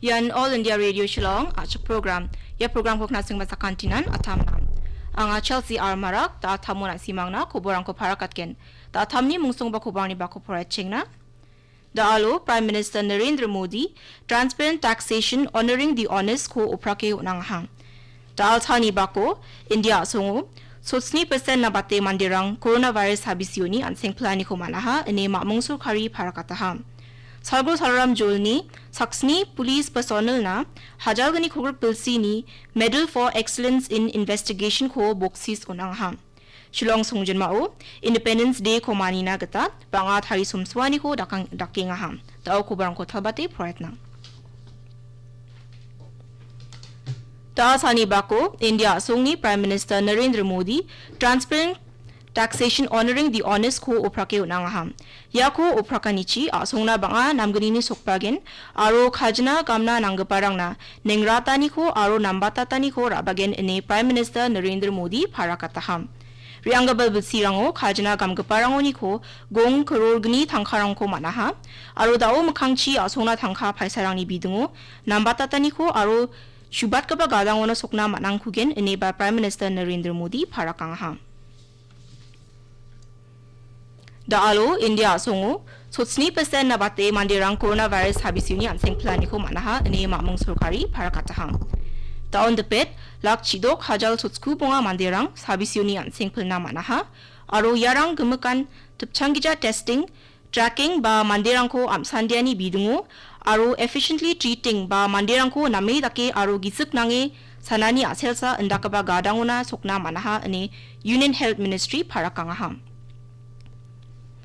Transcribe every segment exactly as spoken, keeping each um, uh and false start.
Ian All India Radio Shillong, a·chik program. Ia programko knasengba sakantinan atamna. Anga Chelsea Armarak, da·atamo na·simangna koborangko parakatgen. Da·atamni mungsongba koborangni bako poraichengna. Da·alo Prime Minister Narendra Modi, Transparent Taxation Honoring the Honest ko oprake on·angaha. Da·altalni bako, India a·songo, sotsni percent nabate manderang coronavirus habisioni an·seng pilaniko man·aha, ine mamung sorkari parakataha. Salgro Salaram Jolni, saksni police personnelna, hajalgni kolgrik bilsini Medal for Excellence in Investigation ko boksis on·angaha. Shillong songjinmao Independence Day ko manina gita bang·a tarisomsoaniko dakang-, dakengaha. Da·o kobarangko talbate poraiatna. Da·altalni bako India a·songni Prime Minister Narendra Modi Transparent Taxation Honoring the Honest ko oprake on·angaha. Iako oprakanichi a·songna bang·a namgnini sokbagen aro kajina gamna nanggiparangna nengrataniko aro nambatataniko ra·bagen ine Prime Minister Narendra Modi parakataha. Re·anggipa bilsirango kajina gamgiparangoniko gong kror gni tangkarangko man·aha aro da·o mikkangchi a·songna tangka paisarangni bidingo nambatataniko aro chubatgipa gadangono sokna man·angkugen ineba Prime Minister Narendra Modi parakangaha. Da·alo India a·songo sotsni percent nabate manderang coronavirus habisioni an·seng pilaniko man·aha ine mamung sorkari parakataha. Da·on dipet lak chidok hajal sotsku bonga manderang sabisioni an·seng pilna man·aha aro iarang gimikan tipchanggija testing, tracking ba manderangko am·sandiani bidingo aro efficiently treating ba manderangko name dake aro gisik nange sanani a·selsa indakgipa gadangona sokna man·aha ine Union Health Ministry parakangaha.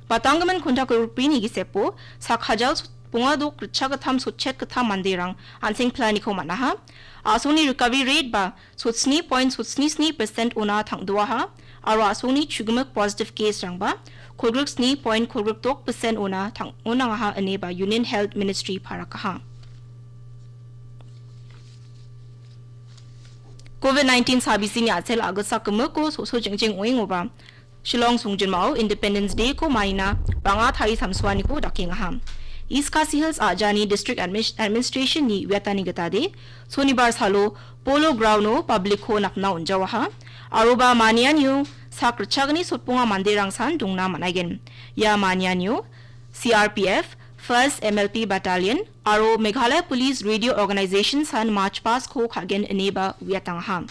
Batanggimin kontak rupini gisepo sak hajal sot-, bonga dok ritchagittam sotchet gittam manderang an·seng pilaniko man·aha. A·songni recovery rate ba sotsni point sotsni sni percent ona tang·doaha aro a·songni chugimik positive case-rangba kolgrik sni point kolgrik dok percent ona tang-, onangaha ineba Union Health Ministry parakaha. Covid nineteen sabisini a·sel a·gitsak gimiko so·so jeng·jeng oengoba Shillong songjinmao Independence Day ko manina bang·a tari samsoaniko dakengaha. East Khasi Hills a·jani District Admis-, Administration ni uiatani gitade, Sonibar salo Polo Ground-o public-ko napna on·jawaha. Aroba manianio sak ritchagni sotbonga manderangsan dongna man·aigen. Ia manianio C R P F, First M L P Battalion, aro Meghalaya Police Radio Organization san March Past-ko ka·gen ineba uiatangaha.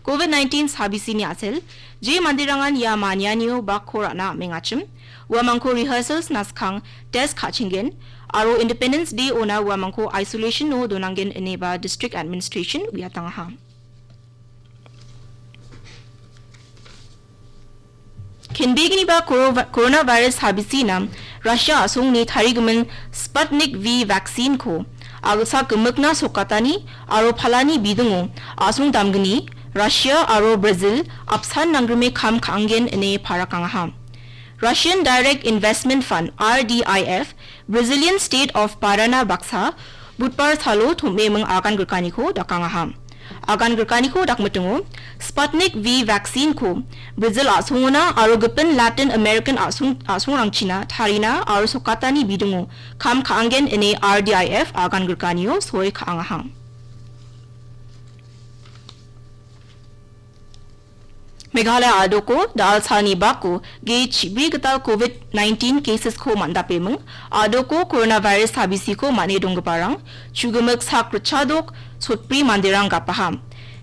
Covid nineteen sabisini a·sel, je manderangan ia manianio bakko ra·na am·engachim, uamangko rehearsals naskang test ka·chenggen, aro Independence Day ona uamangko isolation-o donanggen ineba District Administration uiatangaha. Kenbegniba koro-, coronavirus habisina Russia a·songni tarigimin Sputnik V vaccine-ko a·gitsak gimikna sokatani aro palani bidingo a·song damgni Russia aro Brazil apsan nanggrime kam ka·angen ine parakangaha. Russian Direct Investment Fund, R D I F, Brazilian State of Paraná baksa Budbar salo tom·eming agan grikaniko dakangaha. Agan grikaniko dakmitingo, Sputnik V vaccine-ko Brazil a·songona aro gipin Latin American a·song-, a·songrangchina tarina aro sokatani bidingo kam ka·angen ine R D I F agan grikanio soi ka·angaha. Meghalaya a·doko da·al salni bako ge chibri gital Covid nineteen cases-ko man·dapeming, a·doko coronavirus habisiko man·e donggiparang chugimik sak ritchadok sotbri manderang gapaha.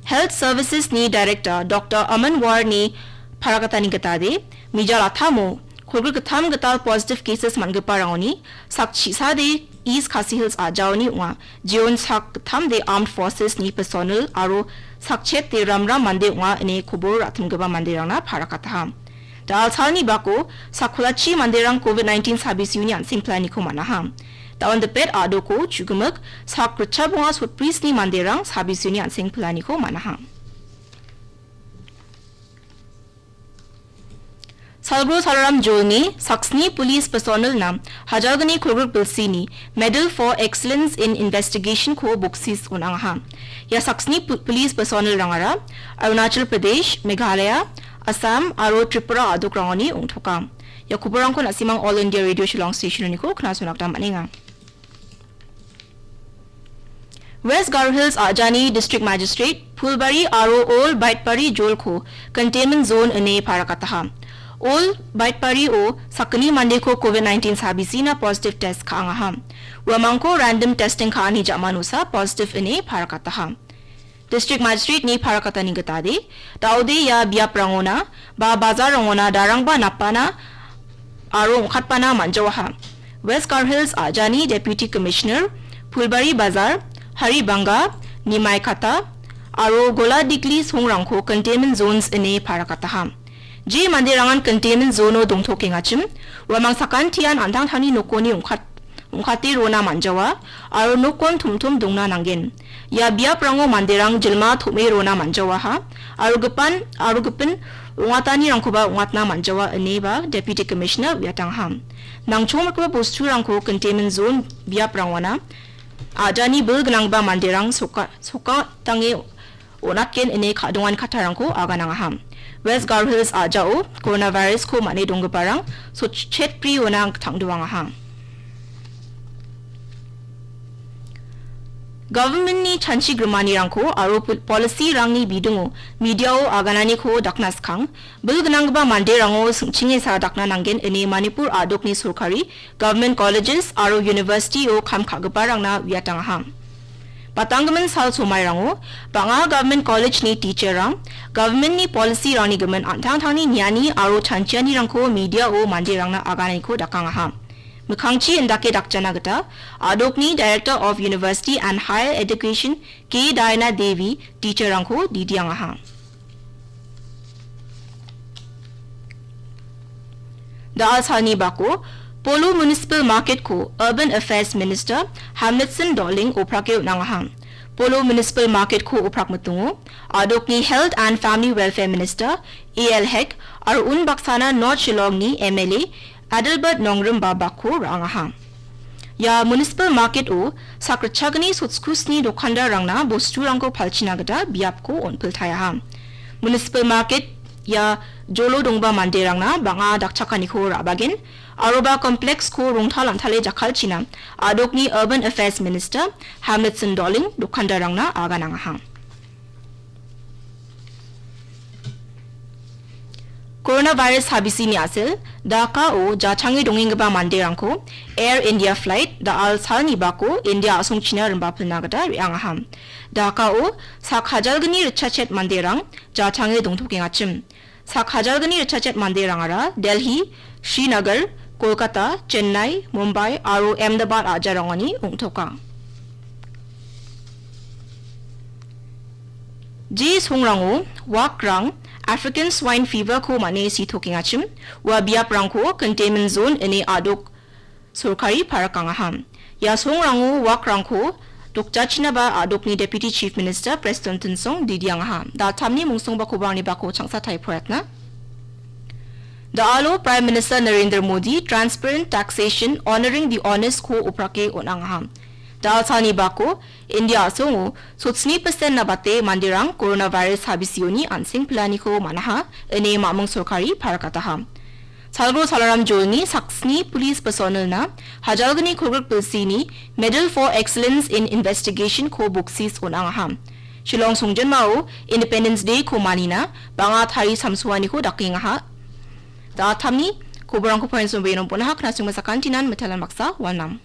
Health Services-ni Director Doctor Aman War-ni parakatani gitade, mijal a·tamo kolgrik gittam gital positive cases man·giparangoni sak chisade East Khasi Hills a·jaoni ong·a. Jeon sak gittamde Armed Forces-ni personnel aro sak chepde ramram mande ong·a ine kobor ra·timgipa manderangna parakataha. Da·al salni bako sak kolachi manderang Covid nineteen sabisioni an·seng planiko man·aha. Da·on dipet a·doko chugimik sak ritchap ong·a sotbri sni manderang sabisioni an·seng planiko man·aha. Salgro Salaram Jolni saksni police personnel-na hajalgni kolgrik bilsini Medal for Excellence in Investigation-ko boksis on·angaha. Ia saksni pu-, police personnel-rangara Arunachal Pradesh, Meghalaya, Assam aro Tripura a·dokrangoni ong·toka. Ia koborangko na·simang All India Radio Shillong Station-oniko knasona gita man·enga. West Garo Hills a·jani District Magistrate Phulbari aro Old Baitbari jolko containment zone ine parakataha. Old Baitbario sakgni mandeko covid nineteen sabisina positive test ka·angaha. Uamangko random testing ka·ani ja·manosa positive ine parakataha. District Magistrate-ni parakatani gitade, daode ia biaprangona ba bazarrangona darangba napbana aro ong·katbana man·jawaha. West Garo Hills a·jani Deputy Commissioner, Phulbari Bazar, Haribanga, Nimaikata aro Goladikli songrangko containment zones ine parakataha. Je manderangan containment zone-o dongtokengachim, uamang sakantian an·tangtangni nokoni ong·kat-, ong·kate rona man·jawa aro nokon tomtom dongna nanggen. Ia biaprango manderang jilma tom·e rona man·jawaha aro gipan-, aro gipin ong·atanirangkoba ong·atna man·jawa ineba Deputy Commissioner uiatangaha. Nangchongmotgipa bosturangko containment zone biaprangona a·jani bil gnanggipa manderang soka-, sokatange on·atgen ine ka·dongan kattarangko aganangaha. West Garo Hills a·jao coronavirus-ko man·e donggiparang sotchetbriona tang·doangaha. Government-ni chanchi grimanirangko aro pol-, policy-rangni bidingo media-o agananiko dakna skang, bil gnanggipa manderango sing·chinge sa dakna nanggen ine Manipur a·dokni sorkari Government Colleges aro University-o kam ka·giparangna uiatangaha. Batanggimin sal somairango bang·a Government College-ni teacher-rang government-ni policy-rangni gimin an·tangtangni niani aro chanchianirangko media-o manderangna agananiko dakangaha. Mikkangchi indake dakjana gita a·dokni Director of University and Higher Education K Diana Devi teacher-rangko didiangaha. Da·al salni bako Polo Municipal Market-ko Urban Affairs Minister Hamletson Dohling oprake on·angaha. Polo Municipal Market-ko oprak mitingo a·dokni Health and Family Welfare Minister A L Hek aro unbaksana North Shillong-ni M L A Adelbert Nongrim ba bakko ra·angaha. Ia municipal market-o sakritchagni sotskusni dokandarangna bosturangko palchina gita biapko on·piltaiaha. Municipal market ia jolo dongba manderangna bang·a dakchakaniko ra·bagen, aroba complex-ko rongtal an·tale jakkalchina a·dokni Urban Affairs Minister Hamletson Dohling dokandarangna aganangaha. Coronavirus habisini a·sel, Dhaka-o jachange dongenggipa manderangko Air India flight da·al salni bako India a·songchina rimbapilna gita re·angaha. Dhaka-o sak hajalgni richachet manderang jachange dongtokengachim. Sak hajalgni richachet manderangara Delhi, Srinagar, Kolkata, Chennai, Mumbai aro Ahmedabad a·jarangoni ong·toka. Je songrango wakrang African Swine Fever-ko man·e sitokengachim, ua biaprangko containment zone ine a·dok sorkari parakangaha. Ia songrango wakrangko dokjachinaba a·dokni Deputy Chief Minister Prestone Tynsong didiangaha. Da·altamni mungsongba kobarangni bako changsa tariporatna. Da·alo Prime Minister Narendra Modi Transparent Taxation Honoring the Honest-ko oprake on·angaha. Da·al salni bako India a·songo sotsni percent nabate manderang coronavirus habisioni an·seng pilaniko man·aha, ine mamung sorkari parakataha. Salgro Salaram Jolni saksni police personal-na hajalgni kolgrik bilsini Medal for Excellence in Investigation-ko boksis on·angaha. Shillong songjinmao Independence Day-ko manina bang·a tari samsoaniko dakengaha. Da·altamni koborangko poenso beno bonaha knasingma sakantinan mitalan baksa walnam.